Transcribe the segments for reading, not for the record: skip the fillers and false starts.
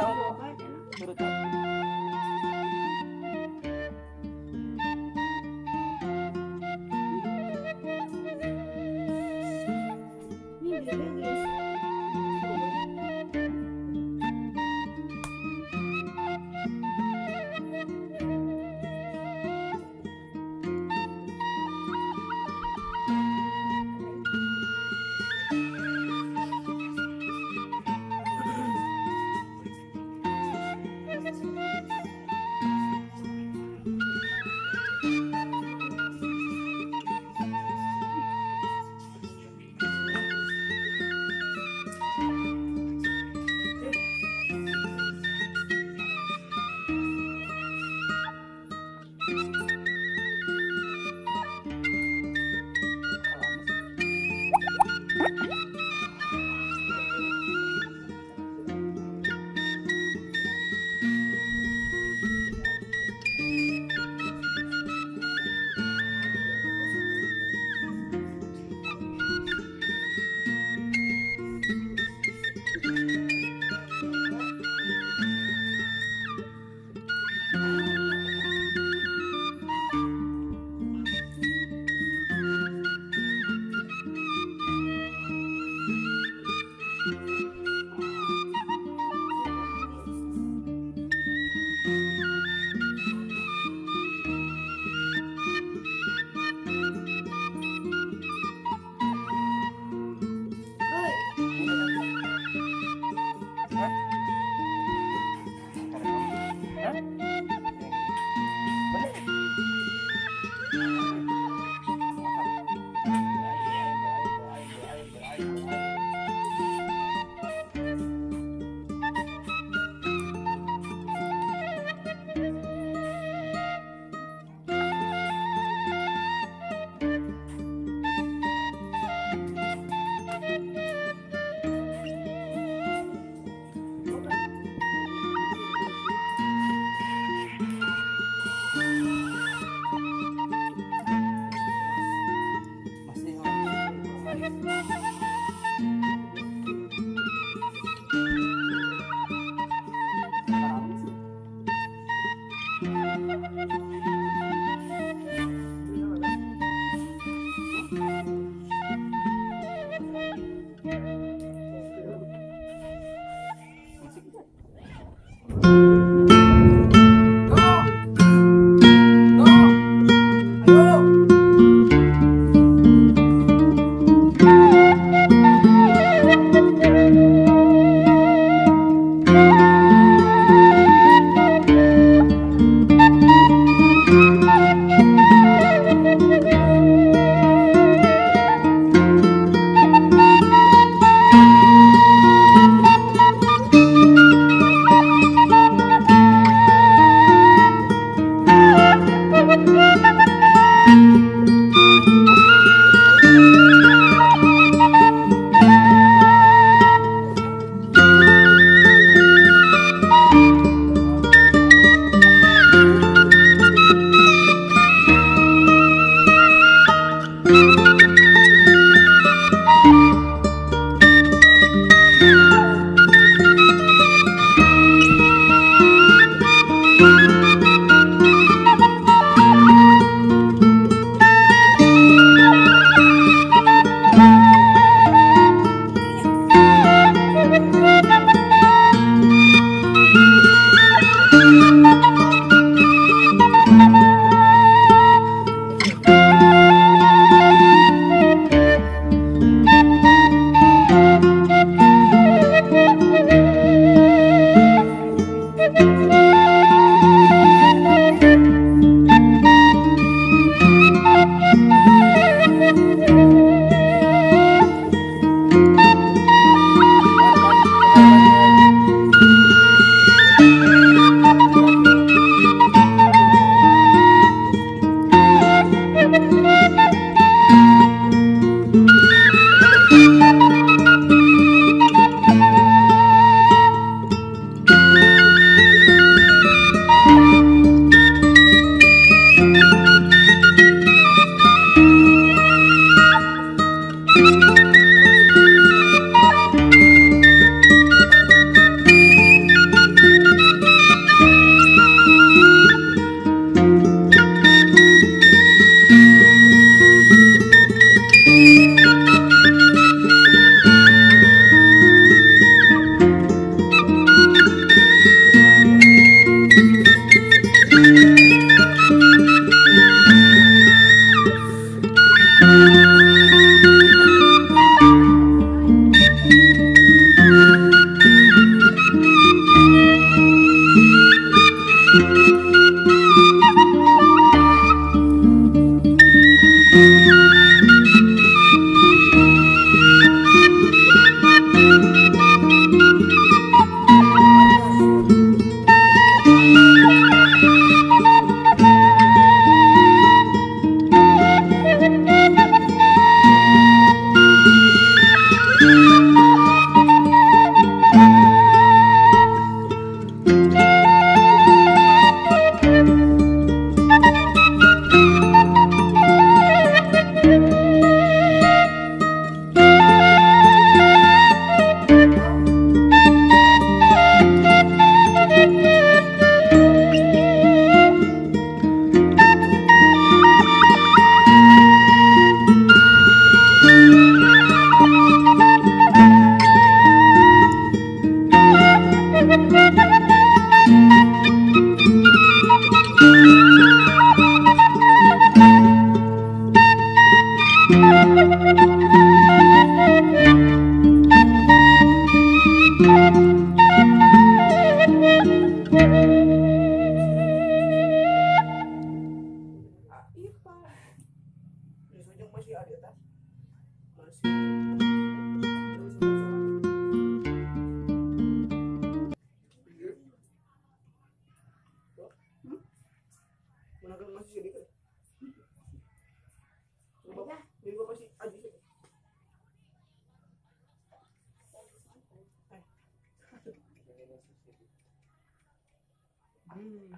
Thank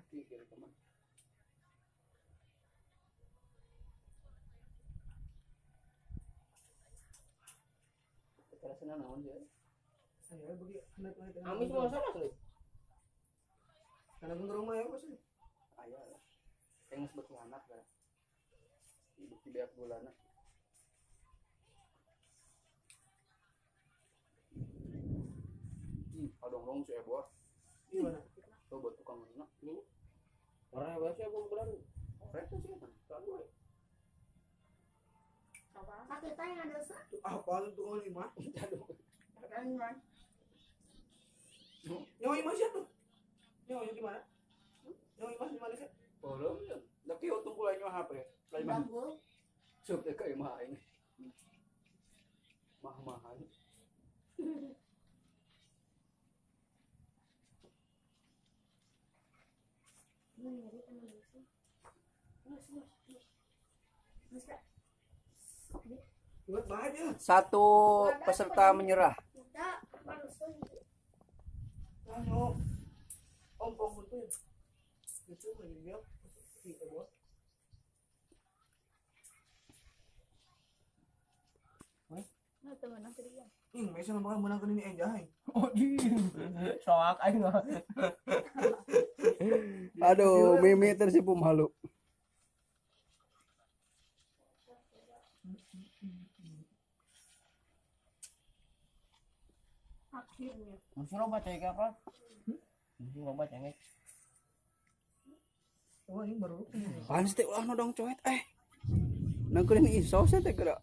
Kiri teman. Terasa naon dia? Saya bagi anak-anak. Amis mau sama asli. Karena ke rumah ya pasti. Aya lah. Kayak geus beuki anak lah. Bukti beak gulana. Adongrong si Eboa. Gimana? Tuh buat tukang enak. Ini. Orang bahasa apa bulan? Orang sih kan. Kan Sakit yang ada sa. Apa tuh tukang lima? Aduh. Kan. Nyawa imah siapa tuh? Nyawa di mana? Nyawa imah di mana sih? Belum ya. Tapi tunggu lain mah HP. Lain mah. Sup teh ka imah aing. Mah-mahan. Satu peserta menyerah. Aduh, Mimi tersipu malu. Mesti loba cai apa? Mesti loba cai. Oh, ini baru. Panas teh ulah nodong coet eh. Nangkeun iso sih teh geura.